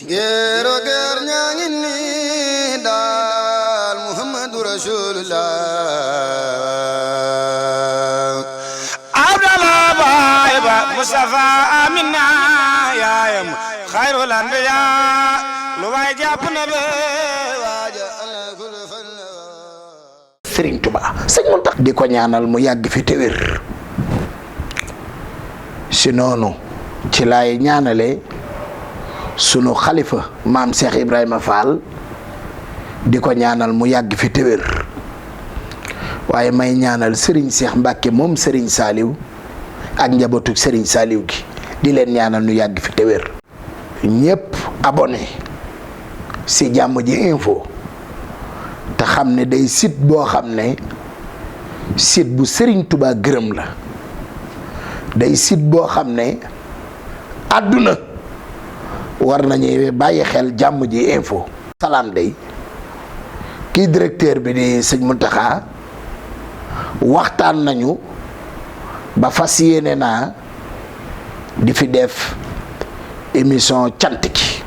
géero géer ñaa ngi nii daal Muhammadu Rasulullah Abdallah baay ba Mustafa Amina yaayam xayrul anbiya lu waay jàpp na be waaja Serigne Touba sëñ Mountakha di ko ñaanal mu yàgg fi te wér si noonu ci laay ñaanale sunu xalifa maam Cheikh Ibrahima Fall di ko ñaanal mu yàgg fi te wér waaye may ñaanal Serigne Cheikh Mbacke moom Serigne Saliou ak njabootu Serigne Saliou gi di leen ñaanal nu yàgg fi te wér ñépp abonné si jàmm ji info te xam ne day site boo xam ne site bu Serigne Touba gërëm la day site boo xam ne àdduna war nañu bàyyi xel jàmm ji info. salaam day kii directeur bi di sëñ Mountakha waxtaan nañu ba fas yéene naa di fi def émission cant gi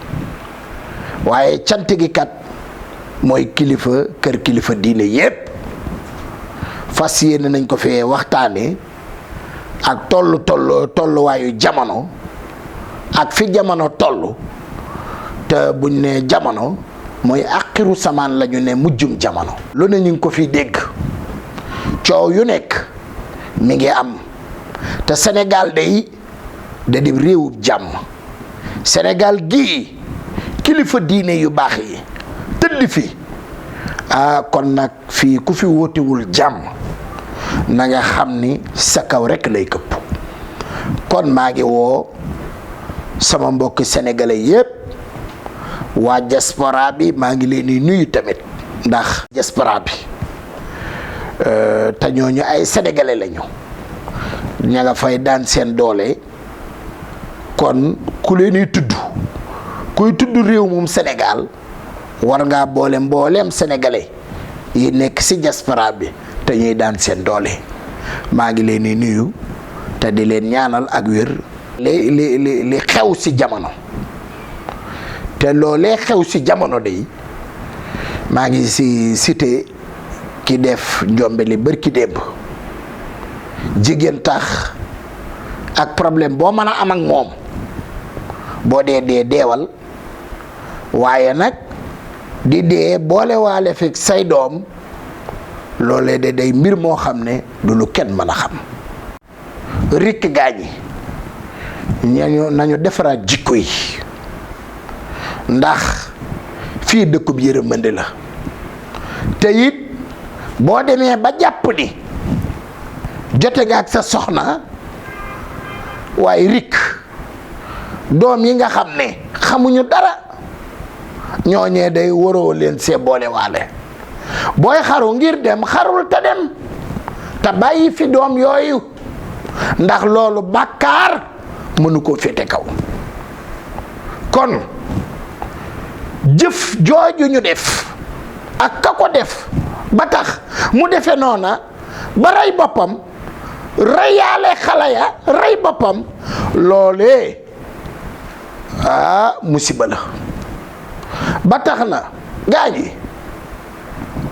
waaye cant gi kat mooy kilifa kër kilifa diine yépp fas yéene nañ ko fee waxtaane ak tolluwaayu jamono ak fi jamono toll te buñ ne jamono mooy axiru samaan la ñu ne mujjum jamono lu ne ñu ngi ko fi dégg coow yu nekk mi ngi am te Sénégal day da di réewub jàmm Sénégal gii kilifa diine yu baax yi tëdd fi kon nag fii ku fi wóotewul jàmm na nga xam ni sa kaw rekk lay këpp kon maa ngi woo sama mbokki sénégalais yépp waa diaspora bi maa ngi leen di nuyu tamit ndax diaspora bi te ñooñu ay sénégalais lañu ña nga fay daan seen doole kon ku leen di tudd kuy tudd réew moom Sénégal war ngaa boole mbooleem sénégalais yi nekk ci diaspora bi te ñuy daan seen doole maa ngi leen di nuyu te di leen ñaanal ak wér li xew ci jamono te loolee xew ci jamono de maa ngi ci cité ki def njombe li bërki démb jigéen tax ak problème boo mën a am ak moom boo dee deewal waaye nag di dee boole waale fi say doom loolee de day mbir moo xam ne du lu kenn mën a xam rikk gaañi nañu defaraat jikko yi ndax fii dëkkub yërmande la te it boo demee ba jàpp ni jote nga ak sa soxna waaye rikk doom yi nga xam ne xamuñu dara ñooñee day waroo leen see boole waale booy xaru ngir dem xarul te dem te bàyyi fi doom yooyu ndax loolu bàkkaar mënu ko féete kaw kon jëf jooju ñu def ak ka ko def ba tax mu defe noona ba rey boppam reyaale xale ya rey boppam loolee musiba la ba tax na gaañi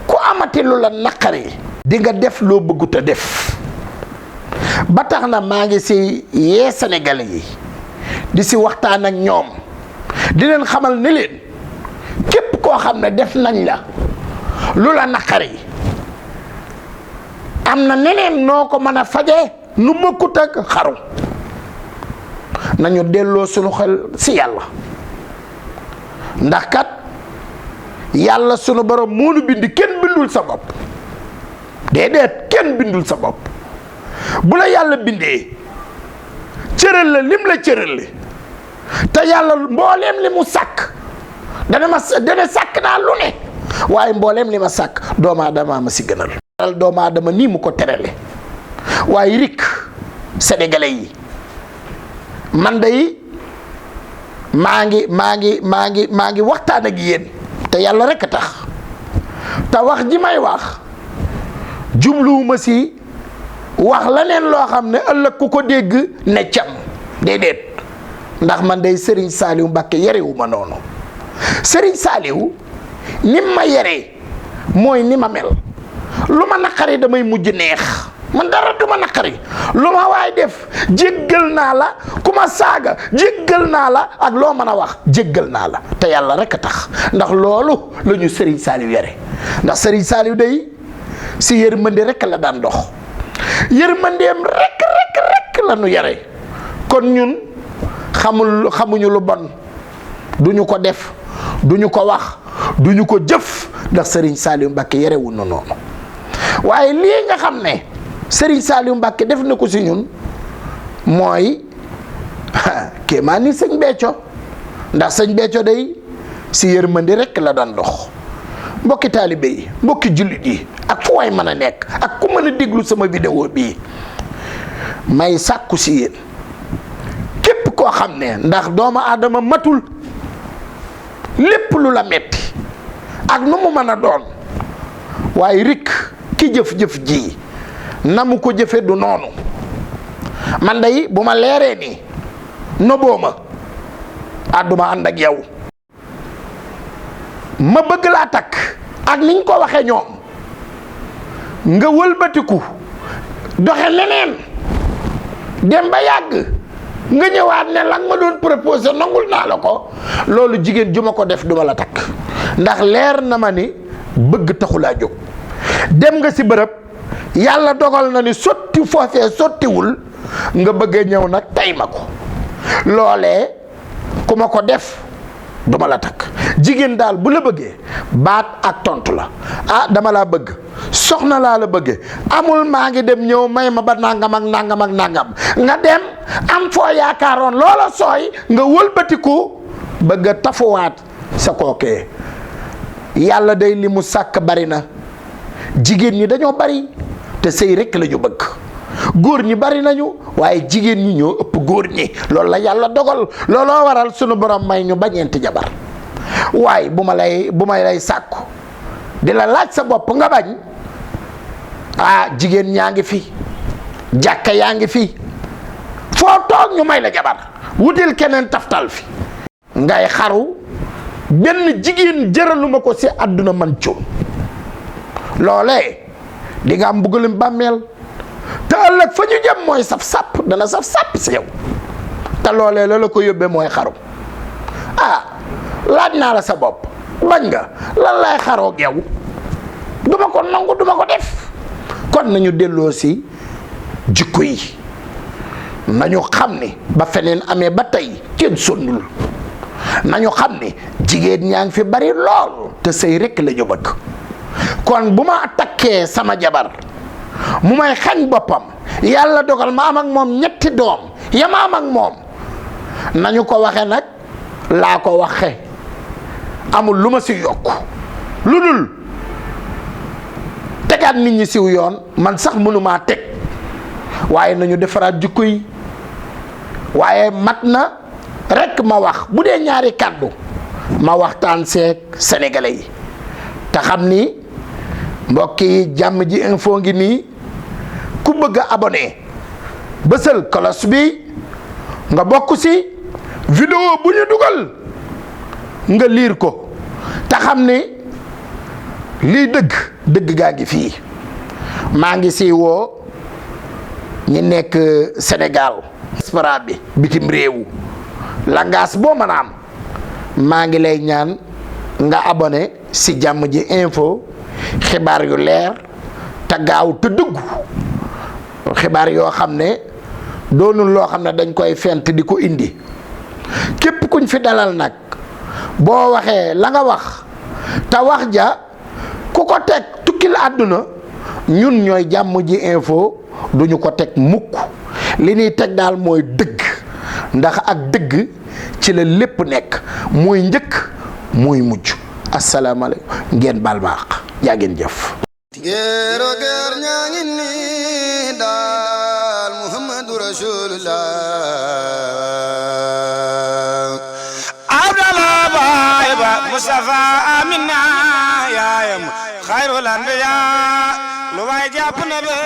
ku amati lu la naqari di nga def loo bëggut a def ba tax na maa ngi ci yee sénégalais yi di ci waxtaan ak ñoom di leen xamal ni leen képp koo xam ne def nañ la lu la naqari am na neneen noo ko mën a faje nu bokkut ak xaru nañu delloo sunu xel ci yàlla ndax kat yàlla sunu borom moo nu bind kenn bindul sa bopp déedéet kenn bindul sa bopp bu la yàlla bindee cëral la lim la cëral la te yàlla mbooleem li mu sàkk dana sàkk naa lu ne waaye mbooleem li ma sàkk doomu aadama ma si gënal doomu aadama nii mu ko terale waaye rik sénégalais yi man day maa ngi waxtaan ak yéen te yàlla rekk a tax te wax ji may wax jubluwuma si wax leneen loo xam ne ëllëg ku ko dégg ne cam déedéet ndax man day Serigne Saliou Mbacké yerewu ma noonu Serigne Saliou ni ma yeree mooy ni ma mel lu ma naqari damay mujj neex man dara du ma naqari lu ma waay def jéggal naa la ku ma saaga jéggal naa la ak loo mën a wax jéggal naa la te yàlla rek a tax ndax loolu la ñu Serigne Saliou yere ndax Serigne Saliou day si yërmande rek la daan dox yërmandeem rek la ñu yere kon ñun xamuñu lu bon duñu ko def duñu ko wax duñu ko jëf ndax Serigne Saliou Mbacké yerewul na noonu waaye lii nga xam ne Serigne Saliou Mbacké def na ko si ñun mooy kéemaan ni sëñ Béthio ndax sëñ Béthio day si yërmande rek la daan dox mbokki taalibe yi mbokki jullit yi ak fu waay mën a nekk ak ku mën a déglu sama vidéo bii may sàkku si yéen képp koo xam ne ndax doomu aadama matul lépp lu la metti ak nu mu mën a doon waaye rik ki jëf-jëf ji na mu ko jëfe du noonu man day bu ma leeree ni noboo ma àdduma ànd ak yow ma bëgg laa takk ak niñ ko waxee ñoom nga wëlbatiku doxe leneen dem ba yàgg nga ñëwaat ne la nga ma doon proposé nangul naa la ko loolu jigéen ju ma ko def duma la takk ndax leer na ma ni bëgg taxulaa jóg dem nga si bërëb yàlla dogal na ni sotti foofee sottiwul nga bëggee ñëw nag tay ma ko loolee ku ma ko def duma la takk jigéen daal bu la bëggee baat ak tontu la ah dama laa bëgg soxna laa la bëggee amul maa ngi dem ñëw may ma ba nangam ak nangam ak nangam nga dem am foo yaakaaroon loola sooy nga wëlbatiku bëgg a tafuwaat sa kookee yàlla day li mu sàkk bari na jigéen ñi dañoo bari te sëy rekk la ñu bëgg góor ñi bari nañu waaye jigéen ñi ñoo ëpp góor ñi loolu la yàlla dogal looloo waral sunu borom may ñu bañeenti jabar waaye bu may lay sàkku di la laaj sa bopp nga bañ ah jigéen ñaa ngi fi jàkka yaa ngi fi foo toog ñu may la jabar wutil keneen taftal fi ngay xaru benn jigéen jëraluma ko si àdduna man coon loolee di nga am mbugalum bàmmeel te ëllëg fa ñu jëm mooy saf sàpp dana saf sàpp si yow te loolee la ko yóbbee mooy xaru ah laaj naa la sa bopp bañ nga lan lay xaroog yow duma ko nangu duma ko def kon nañu delloo si jikko yi nañu xam ni ba feneen amee ba tey kenn sonnul nañu xam ni jigéen ñaa ngi fi bari lool te sëy rekk la ñu bëgg kon bu ma takkee sama jabar mu may xañ boppam yàlla dogal ma am ak moom ñetti doom ya ma am ak moom nañu ko waxe nag laa ko waxe amul lu ma si yokk lu dul tegaat nit ñi siw yoon man sax mënumaa teg waaye nañu defaraat jikko yi waaye mat na rekk ma wax bu dee ñaari kàddu ma waxtaan seeg sénégalais yi te xam ni mbokk yi jàmm ji info ngi nii ku bëgg a abonné bësal kolos bi nga bokk si vidéo bu ñu dugal nga liir ko te xam ni lii dëgg gaa ngi fii maa ngi si woo ñi nekk Sénégal diaspora bi bitim réew langaas boo mën a am maa ngi lay ñaan nga abonné si jàmm ji info xibaar yu leer te gaaw te dëggu xibaar yoo xam ne doonul loo xam ne dañ koy fent di ko indi képp kuñ fi dalal nag boo waxee la nga wax te wax ja ku ko teg tukkil àdduna ñun ñooy jàmm ji info duñu ko teg mukk li ñuy teg daal mooy dëgg ndax ak dëgg ci la lépp nekk mooy njëkk mooy mujj asalaamaaleykum ngeen baal baax yaa ngeen jëf géero géer ñaa ngi nii daal Muhammadu Rasulullah Abdallah baay ba Mustafa Amina yaayam xayrul anbiya lu waay jàpp na be